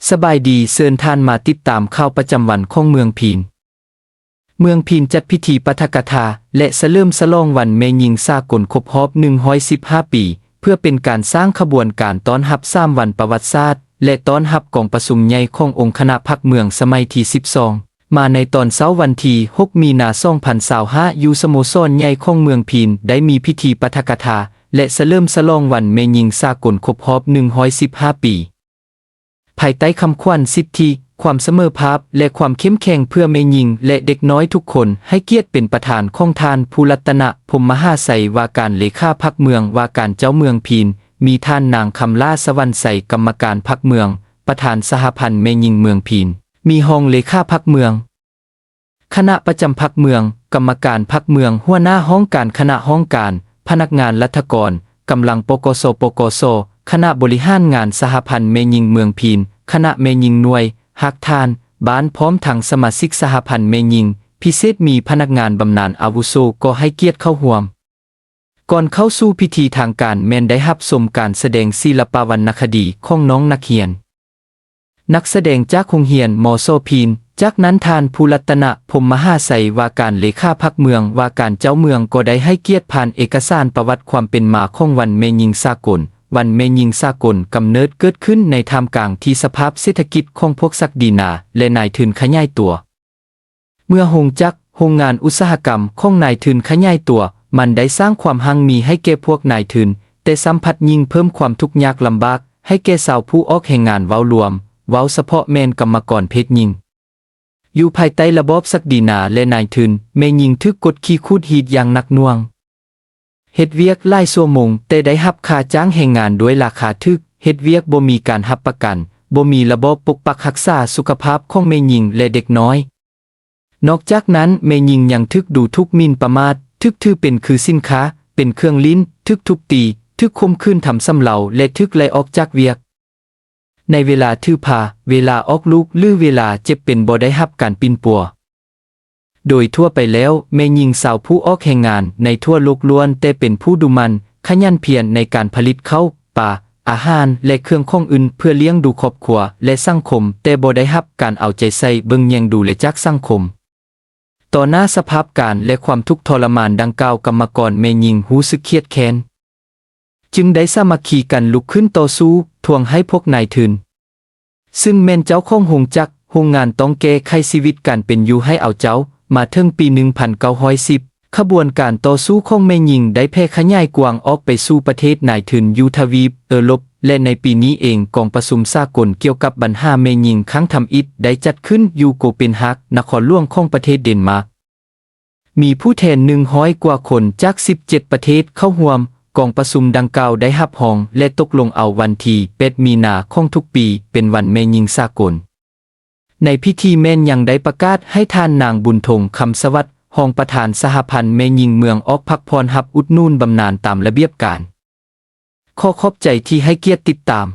ສະບາຍດີ, ເຊີນທ່ານມາຕິດຕາມຂ່າວປະຈຳວັນຂອງເມືອງພີນ. ເມືອງພີນຈັດພິທີປາຖະກະຖາ ແລະ ສະເຫຼີມສະຫຼອງວັນແມ່ຍິງສາກົນຄົບຮອບໜຶ່ງຮ້ອຍສິບຫ້າປີ ເພື່ອເປັນການສ້າງຂະບວນການຕ້ອນຮັບສາມວັນປະຫວັດສາດ ແລະ ຕ້ອນຮັບກອງປະຊຸມໃຫຍ່ຂອງອົງຄະນະພັກເມືອງສະໄໝທີສິບສອງ. ມາໃນຕອນເຊົ້າວັນທີຫົກ ມີນາ ສອງພັນຊາວຫ້າ ຢູ່ສະໂມສອນໃຫຍ່ຂອງເມືອງພີນ ໄດ້ມີພິທີປາຖະກະຖາ ແລະ ສະເຫຼີມສະຫຼອງວັນແມ່ຍິງສາກົນຄົບຮອບໜຶ່ງຮ້ອຍສິບຫ້າປີ. ພາຍໃຕ້ຄຳຂວັນ ສິດທິ, ຄວາມສະເໝີພາບ ແລະ ຄວາມເຂັ້ມແຂງເພື່ອແມ່ຍິງ ແລະ ເດັກນ້ອຍທຸກຄົນ, ໃຫ້ກຽດເປັນປະທານຂອງທ່ານ ພູລັດຕະນະ ພົມມະຫາໄຊ ວ່າການເລຂາພັກເມືອງ, ວ່າການເຈົ້າເມືອງພີນ, ມີທ່ານນາງ ຄຳຫຼ້າ ສະຫວັນໄຊ ກຳມະການພັກເມືອງ, ປະທານສະຫະພັນແມ່ຍິງເມືອງພີນ, ມີຮອງເລຂາພັກເມືອງ, ຄະນະປະຈຳພັກເມືອງ, ກຳມະການພັກເມືອງ, ຫົວໜ້າຫ້ອງການ, ຄະນະຫ້ອງການ, ພະນັກງານລັດຖະກອນ, ກຳລັງ ປກສ, ປກສ, ຄະນະບໍລິຫານງານສະຫະພັນແມ່ຍິງເມືອງພີນ, ຄະນະແມ່ຍິງໜ່ວຍ, ຮາກຖານ, ບ້ານ, ພ້ອມທັງສະມາຊິກສະຫະພັນແມ່ຍິງ, ພິເສດມີພະນັກງານບຳນານອາວຸໂສກໍໃຫ້ກຽດເຂົ້າຮ່ວມ. ກ່ອນເຂົ້າສູ່ພິທີທາງການ ແມ່ນໄດ້ຮັບຊົມການສະແດງສິລະປະວັນນະຄະດີຂອງນ້ອງນັກຮຽນ ນັກສະແດງຈາກໂຮງຮຽນ ມສ ພີນ. ຈາກນັ້ນທ່ານ ພູລັດຕະນະ ພົມມະຫາໄຊ ວ່າການເລຂາພັກເມືອງ, ວ່າການເຈົ້າເມືອງ ກໍໄດ້ໃຫ້ກຽດຜ່ານເອກະສານປະຫວັດຄວາມເປັນມາຂອງວັນແມ່ຍິງສາກົນ. ວັນແມ່ຍິງສາກົນກຳເນີດເກີດຂຶ້ນໃນທ່າມກາງທີ່ສະພາບເສດຖະກິດຂອງພວກສັກດີນາ ແລະ ນາຍທຶນຂະຫຍາຍຕົວ. ເມື່ອໂຮງຈັກ, ໂຮງງານອຸດສາຫະກຳຂອງນາຍທຶນຂະຫຍາຍຕົວ, ມັນໄດ້ສ້າງຄວາມຮັ່ງມີໃຫ້ແກ່ພວກນາຍທຶນ, ແຕ່ຊ້ຳພັດຍິ່ງເພີ່ມຄວາມທຸກຍາກລຳບາກໃຫ້ແກ່ຊາວຜູ້ອອກແຮງງານເວົ້າລວມ, ເວົ້າສະເພາະແມ່ນກຳມະກອນເພດຍິງ. ຢູ່ພາຍໃຕ້ລະບອບສັກດີນາ ແລະ ນາຍທຶນ, ແມ່ຍິງຖືກກົດຂີ່ຂູດຮີດຢ່າງໜັກໜ່ວງ. ເຮັດວຽກຫຼາຍຊົ່ວໂມງ ແຕ່ໄດ້ຮັບຄ່າຈ້າງແຮງງານດ້ວຍລາຄາຖືກ, ເຮັດວຽກບໍ່ມີການຮັບປະກັນ, ບໍ່ມີລະບອບປົກປັກຮັກສາສຸຂະພາບຂອງແມ່ຍິງ ແລະ ເດັກນ້ອຍ. ນອກຈາກນັ້ນ, ແມ່ຍິງຍັງຖືກດູຖູກໝິ່ນປະໝາດ, ຖືກຖືເປັນຄືສິນຄ້າ, ເປັນເຄື່ອງຫຼິ້ນ, ຖືກທຸບຕີ, ຖືກຂົ່ມຂືນທຳຊຳເລົາ ແລະ ຖືກໄລ່ອອກຈາກວຽກ. ໃນເວລາຖືພາ, ເວລາອອກລູກ ຫຼື ເວລາເຈັບເປັນບໍ່ໄດ້ຮັບການປິ່ນປົວ. ໂດຍທົ່ວໄປແລ້ວ, ແມ່ຍິງຊາວຜູ້ອອກແຮງງານໃນທົ່ວໂລກລ້ວນແຕ່ເປັນຜູ້ດຸໝັ່ນ, ຂະຫຍັນພຽນໃນການຜະລິດເຂົ້າ, ປາ, ອາຫານ ແລະ ເຄື່ອງຂອງອື່ນ ເພື່ອລ້ຽງດູຄອບຄົວ ແລະ ສັງຄົມ, ແຕ່ບໍ່ໄດ້ຮັບການເອົາໃຈໃສ່ເບິ່ງແຍງດູແລຈາກສັງຄົມ. ຕໍ່ໜ້າສະພາບການ ແລະ ຄວາມທຸກທໍລະມານດັ່ງກ່າວ, ກຳມະກອນແມ່ຍິງຮູ້ສຶກຄຽດແຄ້ນ. ຈຶ່ງໄດ້ສາມັກຄີກັນລຸກຂຶ້ນຕໍ່ສູ້ທວງໃຫ້ພວກນາຍທຶນ ຊຶ່ງແມ່ນເຈົ້າຂອງໂຮງຈັກ, ໂຮງງານ ຕ້ອງແກ້ໄຂຊີວິດການເປັນຢູ່ໃຫ້ເອົາເຈົ້າ. ມາເຖິງປີໜຶ່ງພັນເກົ້າຮ້ອຍສິບ ຂະບວນການຕໍ່ສູ້ຂອງແມ່ຍິງໄດ້ແຜ່ຂະຫຍາຍກວ້າງອອກໄປສູ່ປະເທດນາຍທຶນຢູ່ທະວີບເອີຣົບ ແລະ ໃນປີນີ້ເອງ, ກອງປະຊຸມສາກົນກ່ຽວກັບບັນຫາແມ່ຍິງຄັ້ງທຳອິດໄດ້ຈັດຂຶ້ນຢູ່ໂກເປນຮາກ, ນະຄອນຫຼວງຂອງປະເທດເດນມາກ. ມີຜູ້ແທນໜຶ່ງຮ້ອຍກວ່າຄົນຈາກສິບເຈັດປະເທດເຂົ້າຮ່ວມ. ກອງປະຊຸມດັ່ງກ່າວໄດ້ຮັບຮອງ ແລະ ຕົກລົງເອົາວັນທີແປດມີນາຂອງທຸກປີເປັນວັນແມ່ຍິງສາກົນ. ໃນພິທີແມ່ນຍັງໄດ້ປະກາດໃຫ້ທ່ານນາງ ບຸນທົງ ຄຳສະຫວັດ ຮອງປະທານສະຫະພັນແມ່ຍິງເມືອງ ອອກພັກຜ່ອນຮັບອຸດໜູນບຳນານຕາມລະບຽບການ. ຂໍຂອບໃຈທີ່ໃຫ້ກຽດຕິດຕາມ.